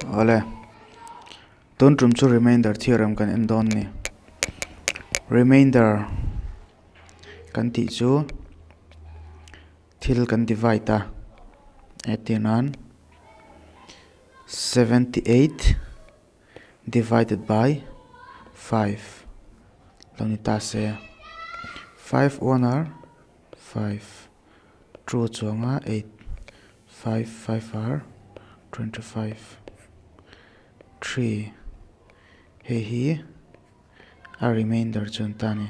Awle, tun tum chu remainder theorem kan en dawn a ni. Remainder kan tih chu thil kan divide a, entir nan 78 divided by 5 lo ni ta se, 5 one are 5. Two chuanga eight five five are 25 3 hei hi a remainder chu an ta a ni.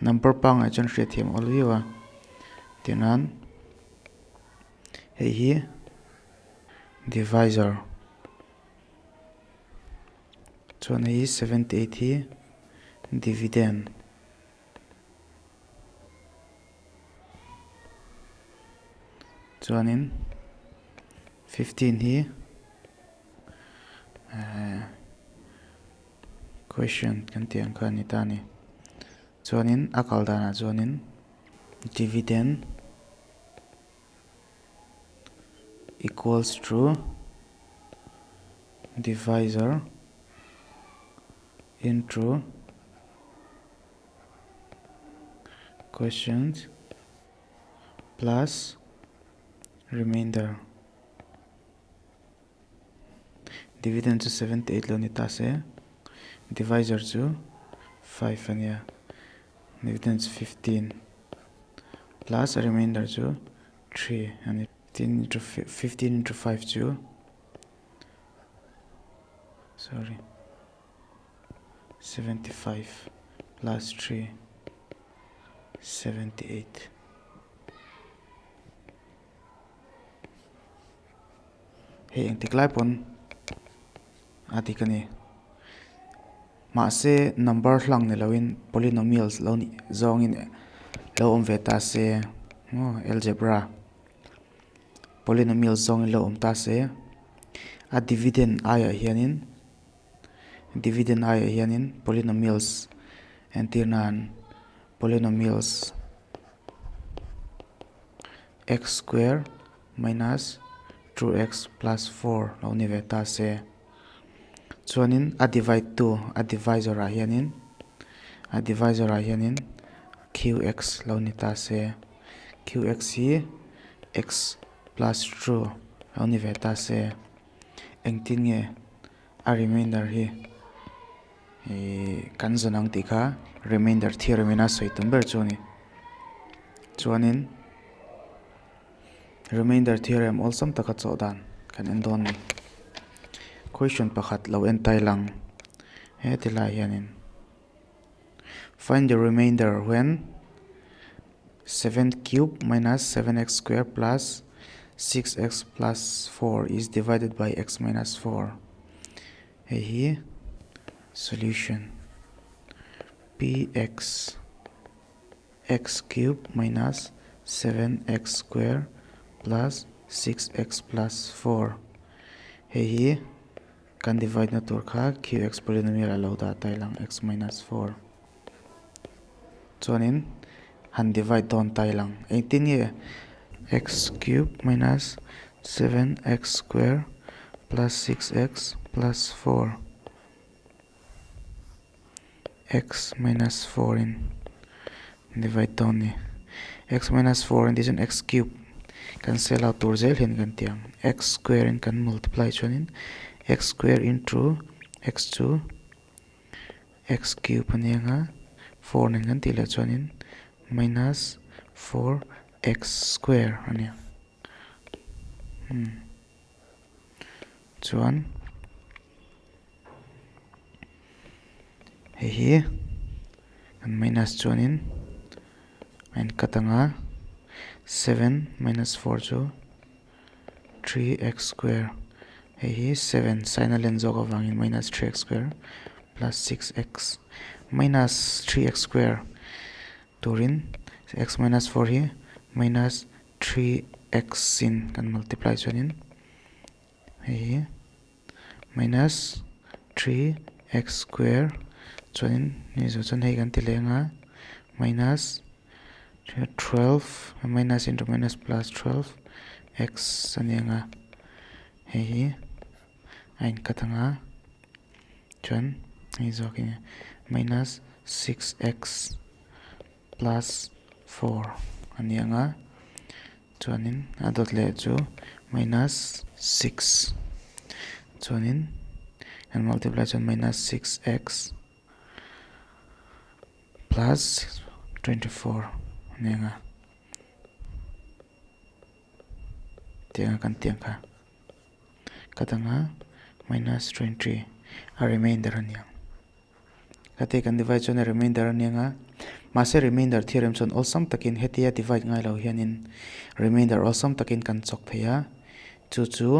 Number pangngai chuan hriatthiam awl viau a tichuan hei hi divisor chuan hei hi 78 hi dividend. Chuanin 15 hi eh question kan tih ang kha a ni ta a ni. Chuanin a kal danah chuanin dividend equals to divisor into Questions plus remainder Dividend chu 78 lo ni ta se divisor chu 5 a nia dividend chu 15 plus a remainder chu 3 a ni 15 into 5 chu sorry. 75 plus 3 78 Hei engtik lai pawn a dik a ni. Mahse number hlang ni loin polynomials lo nih zawngin lo awm ve ta se maw algebra polynomials zawngin lo awm ta se a dividend aiah hianin. Dividend aiah hianin polynomials entir nan polynomials x square minus 2x plus 4 lo ni ve ta se. Chuanin a divide tu a divisor ah hianin a divisor ah hianin qx lo ni ta se. Qx hi x plus 2 lo ni ve ta se. Engtin nge a remainder hi ihh kan zawn ang tih kha remainder theorem in a sawi tum ber chu a ni. Chuanin remainder theorem awlsam taka chawh dan kan en dawn a ni. Question pakhat lo en tai lang heti lai hianin find the remainder when 7 cube minus 7x square plus 6x plus 4 is divided by x minus 4 hei hi solution px x cube minus 7x square plus 6x plus 4 hei hi kan divide na tur kha qx polynomial a lo dah ta ilang x minus 4 Chuanin han divide dawn ta ilang. Engtin nge x cube minus 7x square plus 6x plus 4 x minus 4 in divide dawn ni. X minus 4 in tih chuan x cube kan sel out tur zel hian kan ti ang. X square in kan multiply chuanin x square into x chu x cube a ni ang a, 4 nen kan tih leh chuanin minus 4 x square a ni ang. Chuan hei hi kan minus chuanin a in cut ang a, 7 minus 4 chu 3x square hei hi 7 sign a len zawk avangin minus 3x square plus 6x minus 3x square turin x minus 4 hi minus 3x in kan multiply chuanin hei hi minus 3x square chuanin hei zawh chuan hei kan ti leh ang a minus. 12 minus into minus plus 12 x a ni ang a, hei hi a incut ang a, chuan hei zawk hi minus 6x plus 4 a ni ang a, chuanin a dawt leh chu minus 6 chuanin kan multiply chuan minus 6x plus 24 a ni ang a tiang a kan tih ang kha ka dang a minus 23 a remainder a ni ang ka tih kan divide chuan a remainder a ni ang a mahse remainder theorem chuan awlsam takin hetia divide ngai lo hianin remainder awlsam takin kan chawk thei a chu chu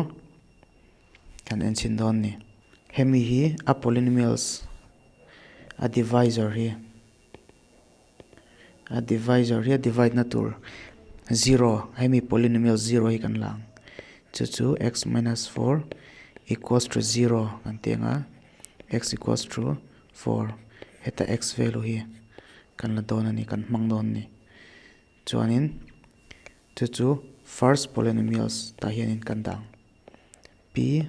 kan en chhin dawn a ni hemi hi a polynomials a divisor hi a divisor hi a divide na tur zero hemi polynomial zero hi kan la ang chu chu x minus 4 equals to 0 kan tih ang a x equals to 4 heta x value hi kan la dawn a ni kan hmang dawn a ni chuanin chu chu first polynomials tah hianin kan dah ang p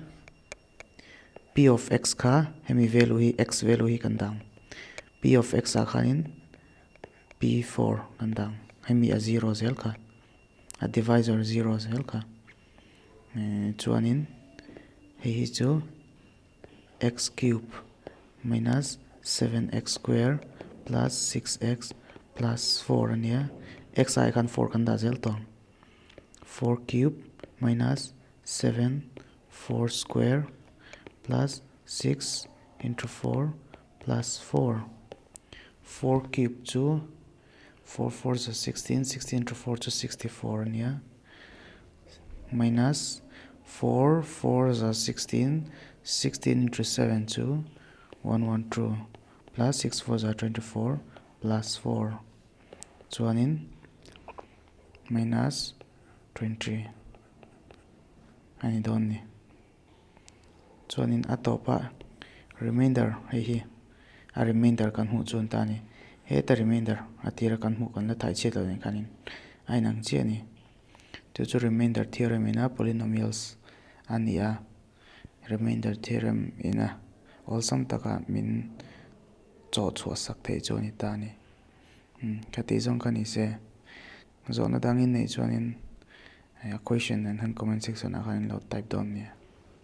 P of x kha hemi value hi x value hi kan dang. P of x ah khanin p4 kan dang. Hemi a zero zel kha. A divisor zero zel kha. Chuanin hei hi chu x cube minus 7x square plus 6x plus 4 ania. X ah khan 4 kan dah zel tawh ang. 4 cube minus 7 4 square plus 6 into 4 plus 4. 4 cube chu 4 4 za 16, 16 into 4 chu 64 a nia. Minus 4 4 za 16, 16 into 7 chu 112 plus 6 4 za 24 plus 4 chuanin minus 20 a ni dawn ni. Chuanin a tawpah remainder hei hi a remainder kan hmuh chuan ta a ni. Heta remainder a tira kan hmuh kan la thai chhiat loh nen khanin a inang chiah a ni. Chu chu remainder theorem ina polynomials a ni a, remainder theorem ina awlsam taka min chawh chhuah sak theih chu a ni ta a ni. Khatih zawng kha ni se. Zawhna dangin neih chuanin a question nen han comment section ah khan in lo type dawn nia.